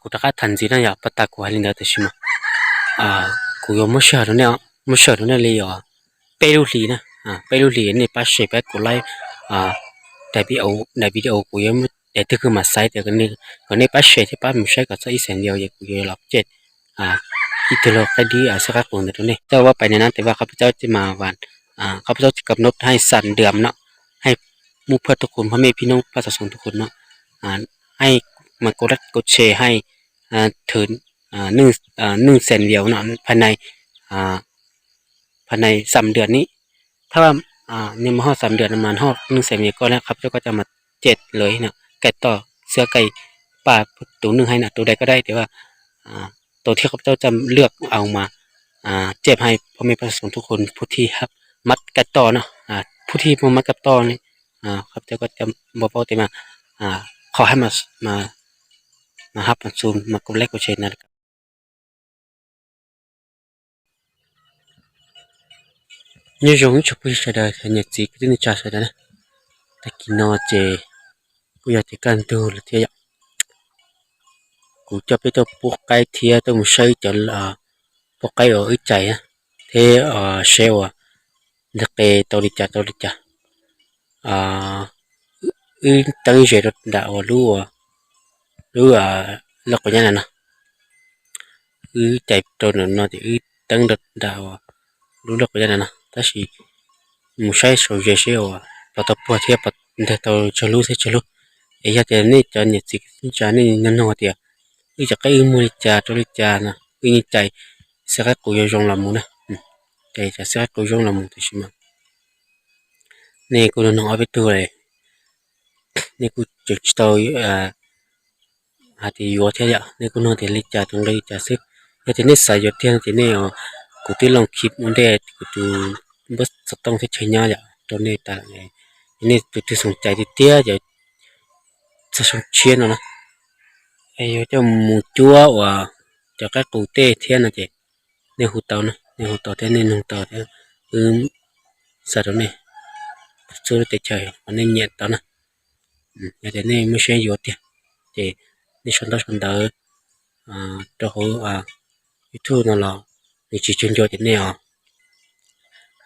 kuv rov qab tham ntxiv na yom, pab tas kuv hais li ntawd tiam sis mas kuv yuav muab sij hawm rau nej, muab sij hawm rau nej li os, peb lub hlis na, peb lub hlis nej pab share pab kuv like daim video, daim video kuv yuav daim twg kuv mam xaiv tias kom nej pab share thiab pab mus saib kom txog ib xees view es kuv yuav los cem ib tug lau qaib dib xwb qab qus ntawd rau nej. Coj ua pais na tes vaj qhov peb caub ces mas qhov peb caub ces kam nub hais xam dam no, hais mus phaj tug qus, phaj mej phij noob phaj xov xoos tug qus no, hais mas kau dab kau tshe hais thwm neej xees view no phaj nai, phaj nai xam dam ni. Thab vaj nws mas ho xam dam no mas ho neej xees view ko na, qhov peb caub koj coj mas cem lawm no, kaij toj xwb kaij paj tus neeg hais no tus dai koj dai tias vaj tau thiab qhov peb caub coj lwaj au mas cem hais phaj mej phaj xov xoos tug qus phu thij hab mab kaij toj no, phu thij muaj mab kaij toj ne, qhov peb caub koj coj npau paub tias mas qhov hais mas hab mas xu mas kau leb kau tshe na. Nyob zoo ib tsoom phooj ywg sawv daws, niam txiv kwv tij neej tsa sawv daws na. Tag kis no ces kuj yog tias kaj ntug lawm thiab yom. Kuv coj peb tuaj pub qaib thiab tuaj mus saib cov pub qaib uas wb cais thiab seb uas ntawm qe tau li cas tau li cas. Wb teeb ze rau nram uas lub, lub loj quav nyab na no. Wb cais rau nram no ces wb teeb rau nram uas lub loj quav nyab na no, tab sis mus saib saum ze seb uas puas tau puag thiab puas nteg tau tsawg lub thiab tsawg lub. Es yog tias nej cov niam txiv tsa nej nug nug tias wb cov qaib wb muag li cas rau li cas no, wb yeej cais xwb qaib qus yuav zoo los mus na. Cais xwb qaib qus zoo los mus tiam sis mas nej kuj nug nug ob peb tug, nej kuj tseem tsis tau hais tias yuav thiab yom, nej kuj nug tias li cas tus nqi li cas xwb. Yog tias nej xav yuav tiag no ces nej, kuv twb looj khib ua ntej kuv tus npawb xov tooj thiab chaw nyob yom rau nej tas, nej tus twg xoom cai tiag tiag ces txog xyoo tshiab no na, yuav coj mus cuab uas cov qaib qus tej thiab no ces nej hu tau na, nej hu tau thiab nej nug tau thiab, wb xa rau nej txhua lub teb chaws uas nej nyiam tau na. Yog tias nej muaj siab yuav tiag ces nej sau ntaub sau ntawv rau hauv YouTube no los nws tsis cuag ncua ces nej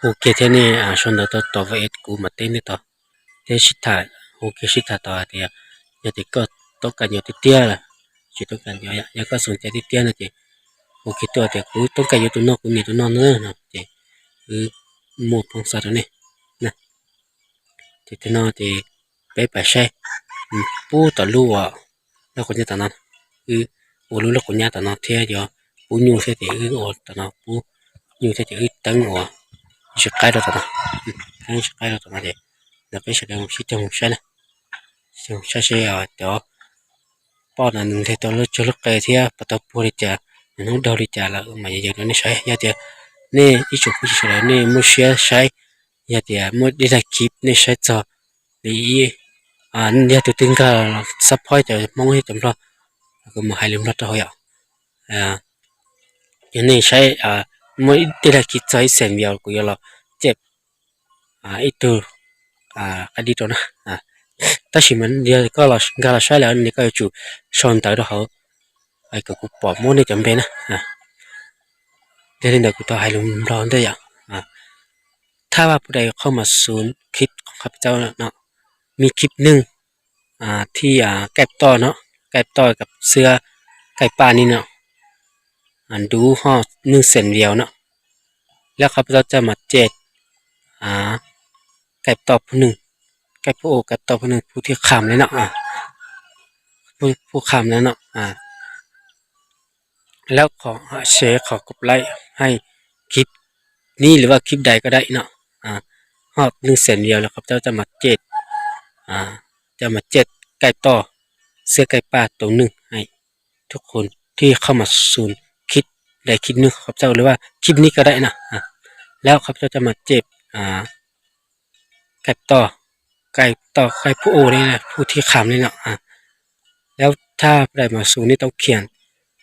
hu kiag thiab nej sau ntawv tau tom vaj es kuv mam teb nej tau thiab sib tham, hu kiag sib tham tau hais tias yog tias koj toob kas yuav tiag tiag los tsis toob kas yuav, yog koj xoom cai tiag tiag no ces hu kiag tuaj tias kuv toob kas yuav tus no kuv nyiam tus no na no ces wb muaj poob xa rau nej. Ces tag no ces peb pais saib pub tom lub uas lub quav nyab tom no, wb ua lub lub quav nyab tom no thiab yuav pub nyuj thiab ces wb ua tom no pub nyuj thiab ces wb teeb uas ntsis qaib rau tom no, teeb ntsis qaib rau tom no ces ntawd peb sawv daws sib cog mus saib na, sib cog mus saib seb cov poj no nws nteg tau lub tsawg lub qe thiab puas tau puag li cas, nws hnub daug li cas lawm mas yog rau nej saib. Yog tias nej ib tsoom phooj ywg sawv daws nej muaj siab saib, yog tias muaj ib daim khib nej saib txog li, yog tus twg nkag xab phob cov Hmoob thiab cov Nplog, kuv mam hais lus Nplog rau hauv yom. Yog nej saib muaj ib daim khib txog ib xees view kuv yuav los cem ib tug qaib dib rau na. Tab sis mas yog koj nkag los saib lawm no koj yuav tsum sau ntawv rau hauv kom kuv pom muab nej cov npe na. Yog li ntawd kuv thov hais lus Nplog ntej yom. Thab vaj phu dais qhoj mas xus khib qhov peb caub no, me khib neeg thib kaij toj no, kaij toj xwb kaij paj ni no, ntuv ho neeg xees view no, lawv qhov peb caub coj mas cem kaij toj phu neeg, kaij phu u kaij toj phu neeg phu thib kham li no, phu kham li no. Lawv qhov share qhov kov laib hais khib ni lwm vaj khib dais koj dais no, ho neeg xees view lawv qhov peb caub coj mas cem, coj mas cem kaij toj xwb kaij paj tus neeg hais thib qhov mas xus khib dais khib neeg qhov peb caub lwm vaj khib ni koj dais no, lawv qhov peb caub coj mas cem kaij toj, kaij toj kaij phu u li phu thib kham li no. Lawv thab phu dais mas xus nej tau khian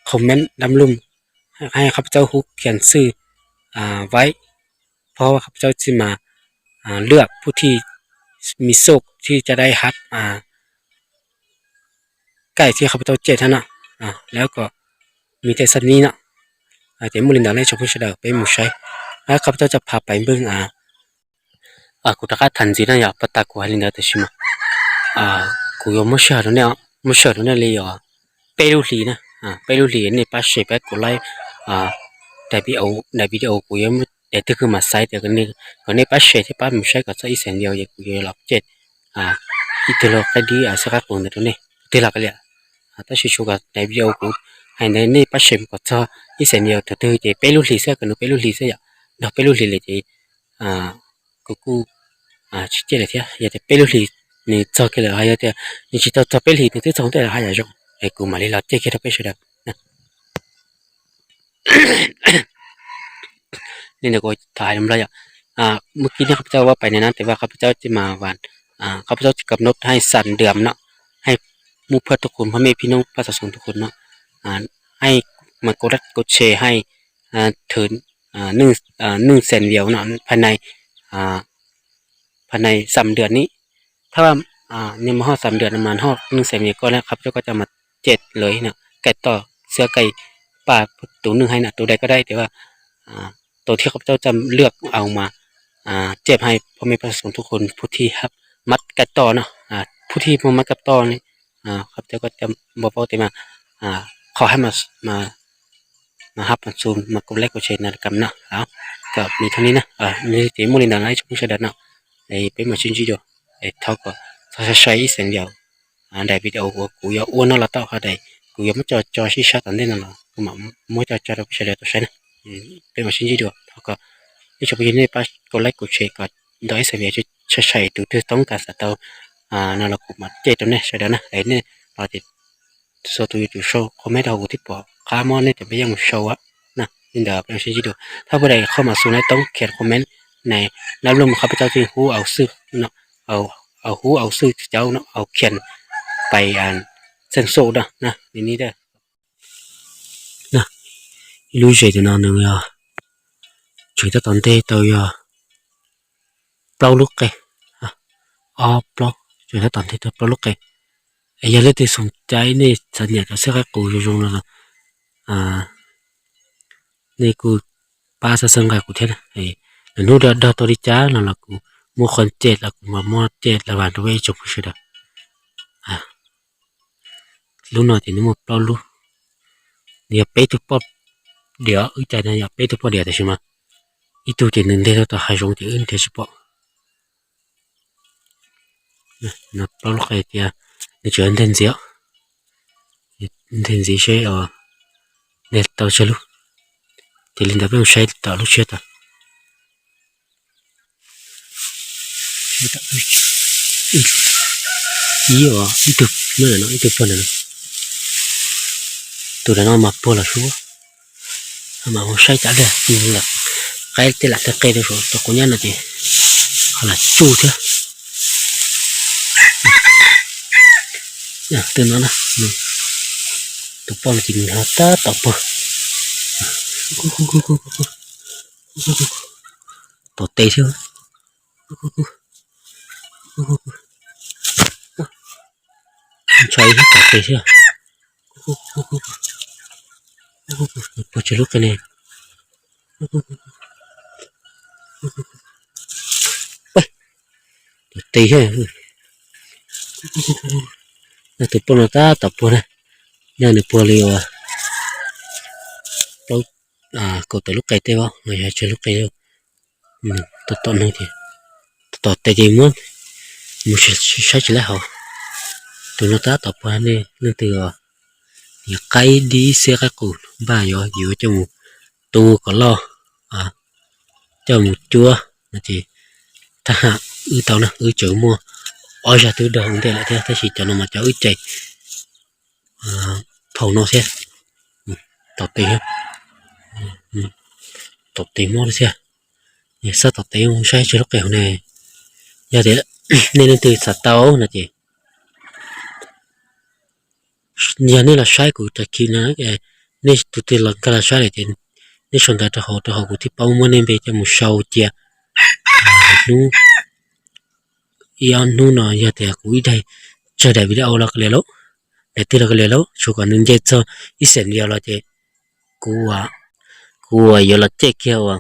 comment đăng lum hais qhov peb caub hu khian xwb vaib, phov qhov peb caub txij mas lwaj phu thij mi xoj thij caj dais hab kaij thib qhov peb caub cem thiab no. lawv kom me tej xab nib no. Ces muaj li ntawd na ib tsoom phooj ywg sawv daws peb mus saib. Qhov peb tau coj phav pais npwj, kuv rov qab tham ntxiv no yog puag ta kuv hais li ntawd tiam sis mas kuv yuav muab sij hawm rau nej, muab sij hawm rau nej li peb lub hlis na, peb lub hlis nej pab share pab kuv like daim video, daim video kuv yuav muab daim twg kuv mam xaiv tias kom nej pab share thiab pab mus saib kom txog ib xees view ces kuv yuav los coj ib tug lau qaib dib xwb qab qus ntawd rau nej twg los kav liam. Tab sis tshuav kom daim video kuv hais ntawd nej pab share mus kom txog ib xees view thaum twg ces peb lub hlis xwb, kom nws peb lub hlis xwb yom. Nrog peb lub hlis lawm ces kuv kuj tsis coj lawm thiab. Yog tias peb lub hlis nws txog kiag lawm, yog tias nws tsis tau txog peb hlis nws twb txog ua ntej lawm haj yam zoo es kuv mam li los coj kiag rau peb sawv daws. Li ntawd kuv thov hais lus Nplog yom. Mus kib nyob qhov peb tau vaj pais ntawm no tes vaj qhov peb tau ces mas vaj qhov peb tau ces kam nub hais xam dam no, hais mus phaj tug qus phob mej phij noob paj xov xoos tug qus no, hais mas kau dab kau tshe hais thwm neej xees view no phaj nais, phaj nais xam dam ni. Thab vaj nws mas ho xam dam no mas ho neej xees view koj na qhov peb tau koj coj mas coj lawm no, kaij toj xwb kaij paj tus neeg hais no tus dai koj dai tias vaj tau thiab qhov peb tau coj lwaj au mas coj hais phob mej paj xov xoos tug qus phuj thij hab mab kaij toj no, phuj thij muaj mab kaij toj ni. Qhov peb tau koj coj npau paub tias mas qhov hab mas hab pam xu mas kau leb kau tshe na kam no, kom nws thoob li na. Nws ces muaj li ntawd no ib tsoom phooj ywg sawv daws no, peb mam sib ntsib dua. Thov kom txog sai sai ib xees view daim video uas kuv yuav ua no los tau hos daim kuv yuav muab tso tso sib sab tom ntej no los kuv mam muab tso tso rau peb sawv daws tau saib na. Peb mam sib ntsib dua, thov kom ib tsoom phooj ywg nej pab kau leb kau tshe kom nto ib xees view sai sai tus twg toob kas xav tau no los kuv mam coj rau nej sawv daws na. Nej los ces txhua tus yuav tsum sau comment rau hauv kuv thiaj pom qab muab nej cov npe yeej mus sau na. Li ntawd peb mam sib ntsib dua. Thov pab daim qhov mas xu na toob khiav comment na, lab lub mus qhov peb tau tseem hub au xwj, au hub au xwj cauv no au khiav pais xeej xu da na. Ib lub zes tus no nws yog tseem tab tom nteg tau yog plaub lub qe, ob plaub, tseem tab tom nteg tau plaub lub qe. Es yog leej twg xoo caib nej xav nyiam cov xwb qaib qus zoo zoo no los nej kuj pab xab xab nqaij kuv thiab na. Lwm hnub dog tau li cas no los kuv muaj qhov coj los kuv mam muab coj los vam rau peb ib tsoom phooj ywg sawv daws. Lub no ces nws muaj plaub lub, nws yog peb tug poj diam, wb cais no yog peb tug poj diam tiam sis mas ib tug ces nws nteg rau tom hav zoov ces wb nrhiav tsis pom. No plaub lub qe tias nws tseem nteg ntxiv, nteg ntxiv seb nteg tau tsawg lub. Ces li ntawd peb mus saib tom lub tshiab tod. Ib, ib tug, ib tug puag ntawm no, tus ntawm no mas puag los sub, mas mus saib cas li, qaib tej lam tag qe rau saum cov quav nyab no ces ho lam tsuj thiab. Tus no, tus poj no ces nws ho tab tom puag, tom tes thiab. Ntshai ib tom tes thiab. Puag tsawg lub qe ne. Tom tes thiab. Tus poj no tab tom puag na, nws puag li uas plaub, kaum tawm lub qe tej os, yog tsawg lub qe. Tom tom no ces, tom tes ces muab mus saib tsis laib hauv. Tus no tab tom puag ne, leej twg yog qaib dib xiab qaib qus npaj yuav yuav coj mus tu kom loj, coj mus cuab no ces thab ham wb tau na, wb tseem muaj ob zaj twb dog ua ntej lawm thiab, tab sis cov no mas cov wb cais thaum no thiab. Tom tes, tom tes mob thiab. Xab tom tes saib tsawg lub qe hauv ne. Yog tias nej leej twg xav tau no ces yog nej los saib kuv tag kis no, nej tus twg los nkag los saib lawm ces nej sau ntawv rau hauv, rau hauv kuv thiaj paub muab nej npe coj mus sau cia. Hnub, ib ob hnub no yog tias kuv ib daig tsawg daim video los li lauj. Tig los kawg li lauj, tsuas kom nws nce txog ib xees yos los ces kuv, kuv yuav los coj kiag ua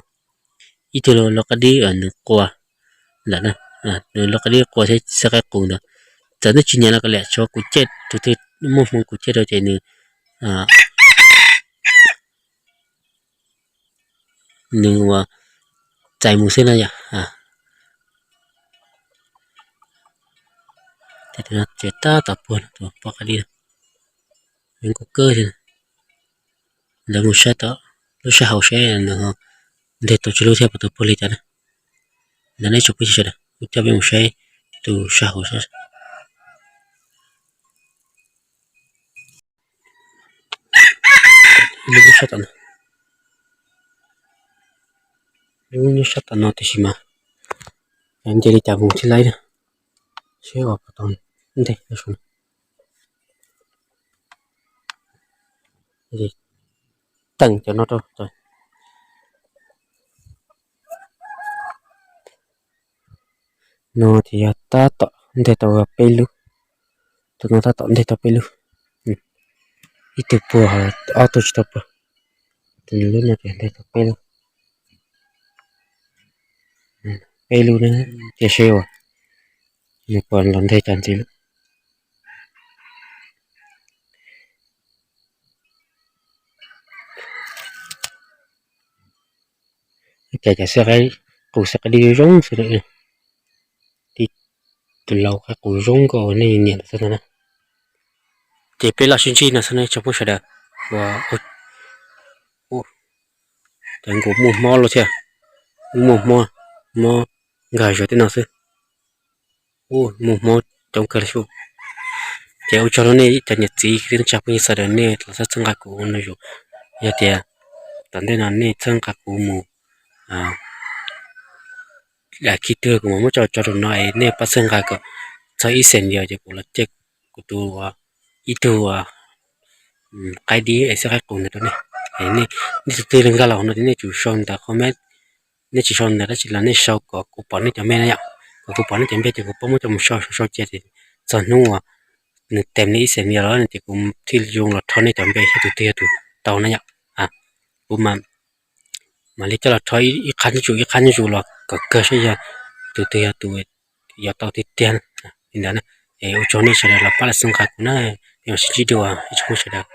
ib tug lau qab dib nws qua ntawm no, nws lau qab dib qua thiab xab qaib qus ntawd. Txawm nws tsis nyiam los kav liam, tsuav kuv coj, tus twg muaj hmoo kuv coj rau ces nws, nws ua txais mus xwb na yom. Ces tab tom puag tus poj qab dib no, zoo nkauj kawg thiab. Lawv mus saib tom lub sab hauv seb nws nteg tau tsawg lub thiab puas tau puag li cas na. Ntawd nej tsoom phooj ywg sawv daws, kuv coj peb mus saib tus sab hauv sab. Lub sab tom no, lub sab tom no tiam sis mas nce li cas mus tsis laib na. Seb ua puas tau nteg. Teem cov no rau. No ces yog tab tom nteg tau peb lub. Tus no tab tom nteg tau peb lub. Ib tug puag, ob tug tsis tau puag. Tus lub no ces nteg tau peb lub. Peb lub na, cia seb uas nws puas los nteg cov ntxiv lub. Cas cov xab qaib qus xab qaib dib zoo xwb, tib tus lau qaib qus zoo nkauj nej nyiam xwb no na. Ces peb los sib ntsib no xwb nej tsoom phooj sawv daws. Ces nkaus muaj hmob los thiab, muaj hmob, hmob nkag zuag tej no xwb. Muaj hmob coob kawg li xwb. Ces ua tsaug rau nej cov niam txiv kwv tij neej tsa phooj ywg sawv daws nej los txhawb nqa kuv no yom. Yog tias tom ntej no nej txhawb nqa kuv mus khib twg kuv mam muab tso tso rau no es nej pab txhawb nqa kom txog ib xees yos ces kuv los coj kuv tus, ib tug qaib dib es xab qaib qus ntawd rau nej. Nej tus twg nkag los hauv no ces nej tsum sau ntawv comment, nej tsis sau ntawv dab tsi los nej sau kom kuv pom nej cov npe na yom. Kom kuv pom nej cov npe ces kuv pab muab coj mus sau sau sau cia ces txog hnub uas nws tes li ib xees yos lawm ces kuv thiaj zoo los rho nej cov npe thiab tus twg yog tus tau na yom. Kuv mam li coj los rho ib qhab nyob zus ib qhab nyob zus los kom kawg saib yog tus twg yog tus yuav tau tiag tiag li ntawd na. Es ua tsaug nej sawv daws los pab los txhawb nqa kuv na, peb mam sib ntsib dua ib tsoom phooj ywg sawv daws.